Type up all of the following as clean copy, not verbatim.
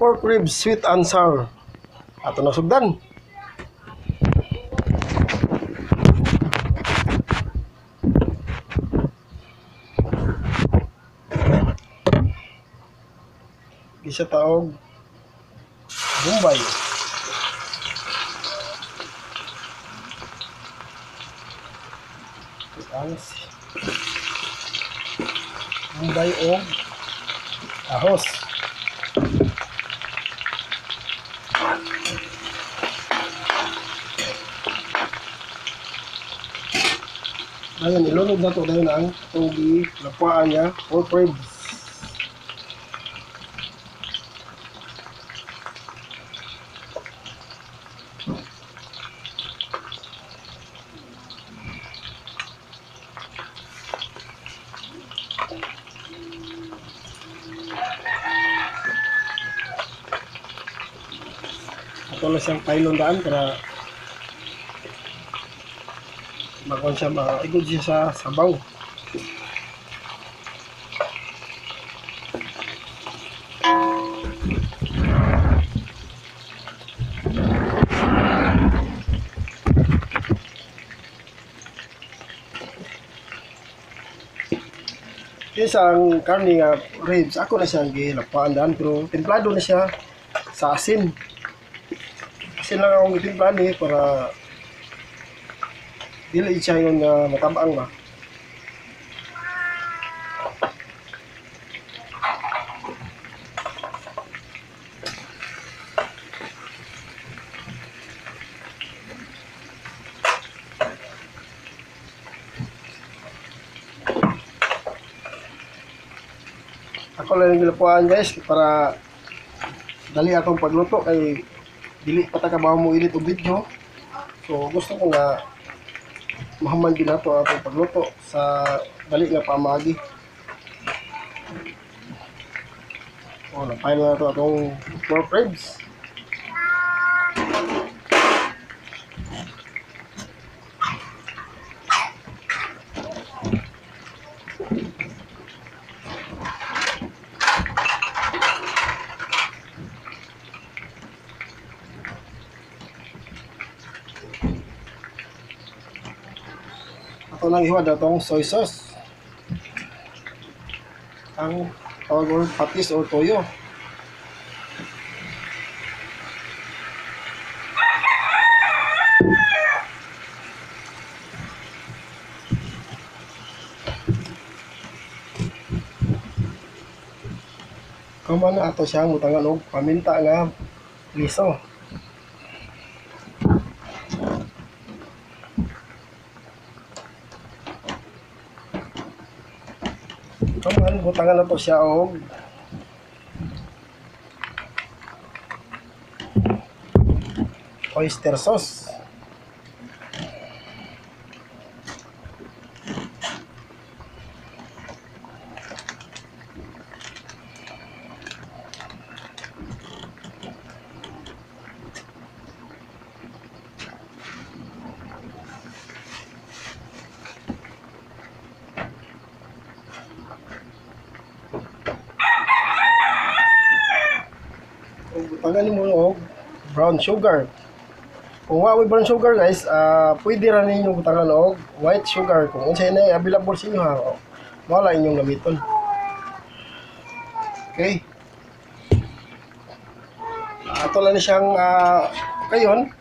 Pork ribs sweet and sour. Ato na sugdan. Gisa taog Bombay. Ang Bombay o ahos. Ayun, ilunod na to dahil ang itong gilapwaan niya, pork ribs. Ato na siyang pailon daan para makuha siya, maigod siya sa sabaw. Isang karne nga ribs, ako na siyang gilapaan daan pero templado na siya sa asin. Asin lang akong gitimplahan eh para dili siya yung matabang ba. Ako lang yung gilapuan guys para dali akong pagluto kay dili pa ta kabaw mo edit og video. So gusto ko nga mahuman din nato atong pagluto sa dali nga pamaagi. O, na-file na nato atong pork ribs. Ato lang ihuwad atong soy sauce. Ang tawag or patis or toyo. Kama na ato siyang mutangan og paminta nga liso. Kaman, butangan na to siya og oyster sauce. Butangan nimo og brown sugar. Kung wa may brown sugar guys, pwede ra ninyo butangan og white sugar kung unsay na available sa inyo ha. Wala inyong gamiton. Okay. Ato lang ni siyang kayon.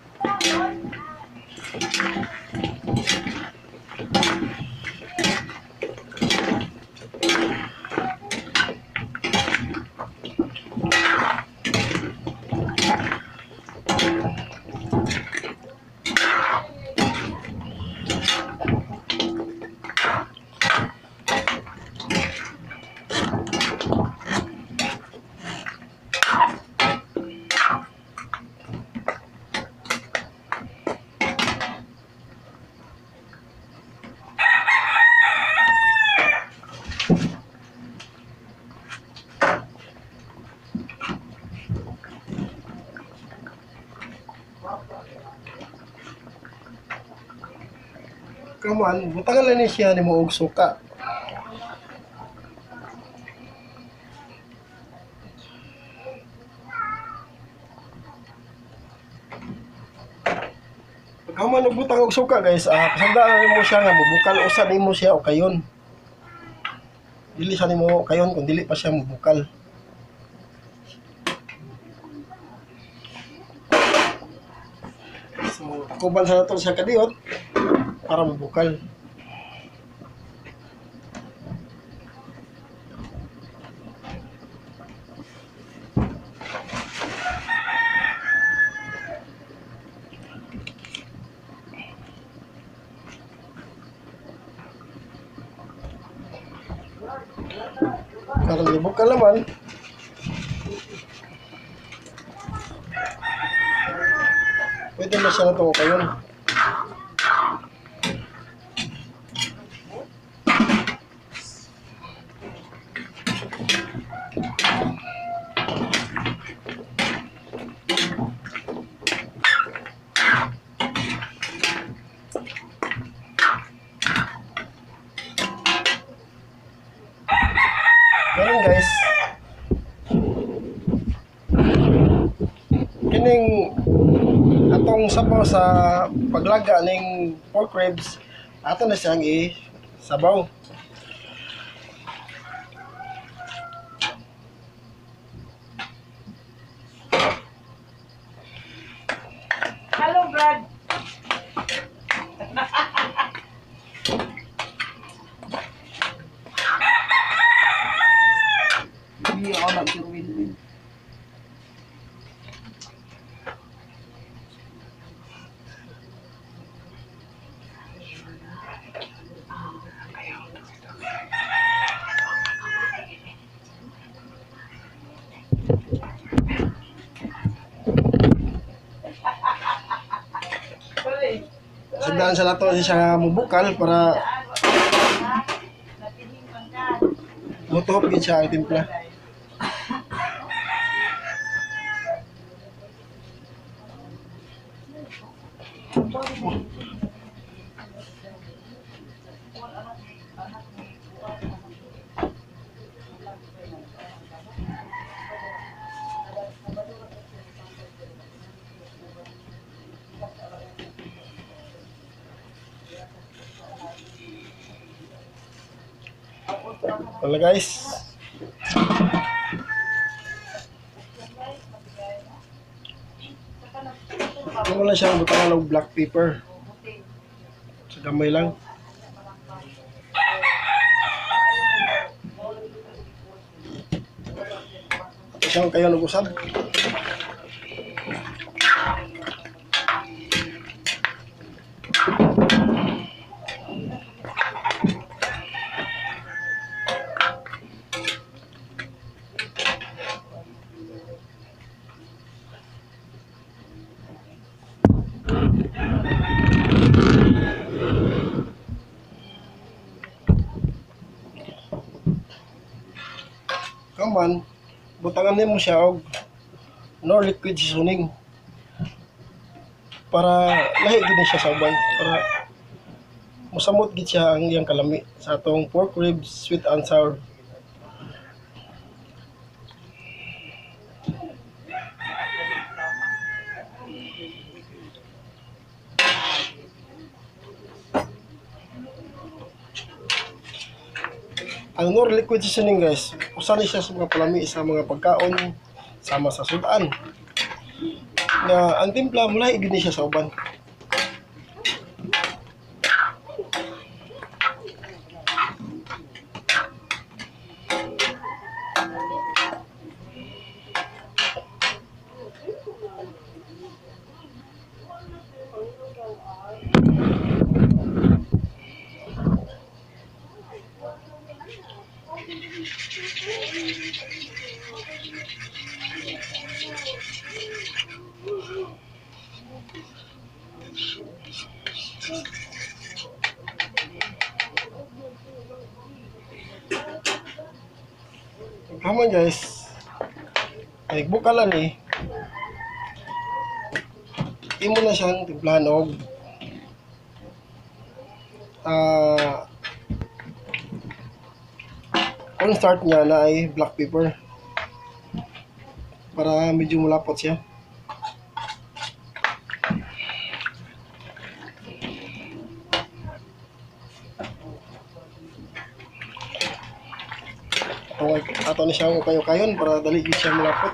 Kaman, butangan lang ni siya nimo og suka. Pagkahuman og butang og suka guys, pasagdaan nimo siya nga mobukal usa nimo siya o kayon. Dili sa nimo kayon kung dili pa siya mobukal. So takuban sa nato siya kadiyot para mobukal. Karon nibukal naman. Pwede na siya na ito kayon. Ganun guys. Kining atong sabaw sa paglaga ning pork ribs, ato na siyang i-sabaw. Hello, Brad. Hindi ako nag-win-win. Sagdaan sa nato siya mubukal para mutuhop gid siya ang timpla. Wala guys. Wala siyang butangan og black pepper. Sa gamay lang. Ato siyang kayo nag-usab. Kaman, butangan nimo siya og no liquid seasoning para lahi gid ni siya sa uban, para mosamot gid siya ang iyang kalami sa atong pork ribs sweet and sour. Ang Knorr liquid seasoning guys, usa ni siya sa mga palami sa mga pagkaon sama sa sudan. Nga ang timpla mulahi gid ni siya sa uban. Come on guys, nagbukalan eh. Imo na siyang timplahan og cornstarch niya na ay black pepper para medyo mulapot siya. Ato na siya ukayo-kayon para dali gid siya malapot.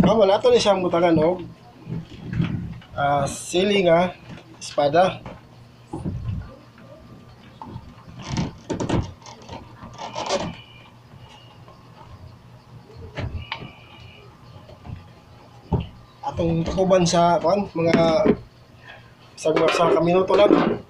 Wala to ni siyang butangan og sili nga espada. Atong takuban sa kuan mga sa ka minuto lang.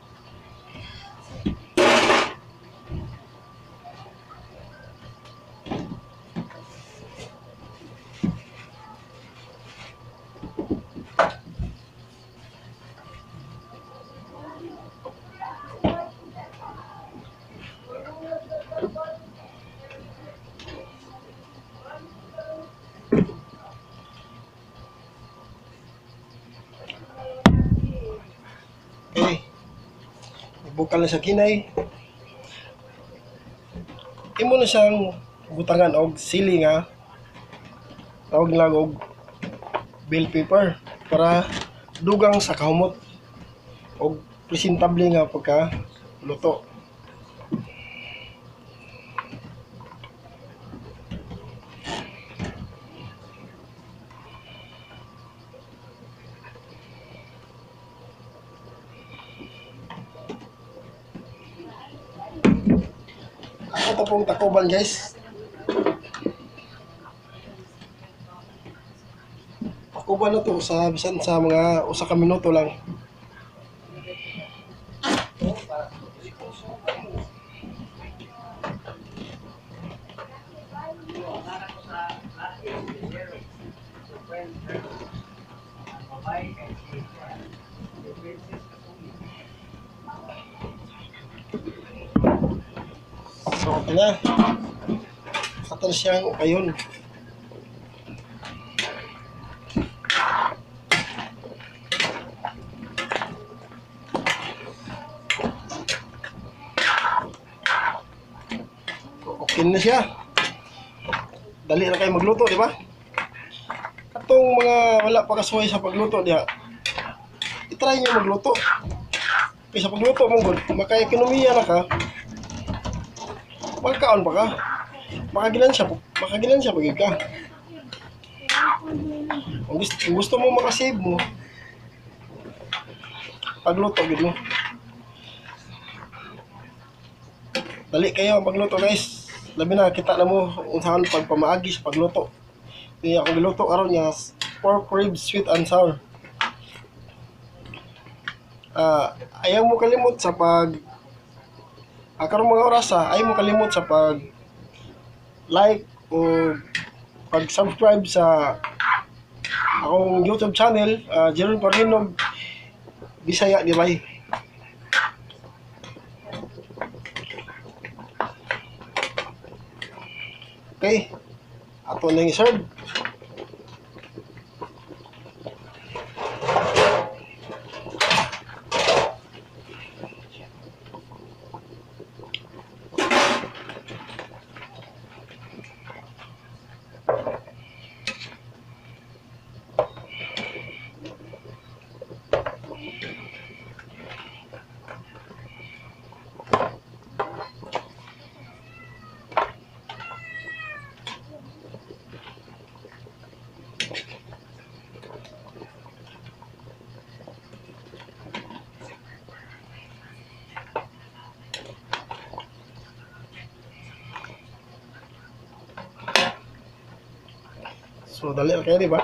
Okay. Ibukal na sa kinay. Imo na siyang butangan og sili nga tawag lang og bell pepper para dugang sa kahumot og presentable nga pagka luto. Ako to pong takuban, guys. Takuban na to sa bisan sa mga usa ka minuto lang. So, okay na. Ato na siyang ukayon. Okay na siya. Dali na kayo magluto, di ba? Katong mga wala pa kasuway sa pagluto diha, i-try nyo magluto. Kaya sa pagluto mo, good, maka-ekonomiya na ka, magkaon pa ka, makagilan siya pagid ka. Kung gusto mo makasave mo, pagluto gid mo. Dali kayo ang pagluto, guys. Labi na kita na mo unsaon pagpamaagi sa pagluto. Kaya akong giluto karon nga pork ribs sweet and sour. Ayaw mo kalimot sa pag karong mga oras ayaw mo kalimot sa pag like o pag subscribe sa akong YouTube channel, Jerwin Parhinog Bisaya di bay. Okay. Ato nang i-serve. So dali ra kayo, di ba?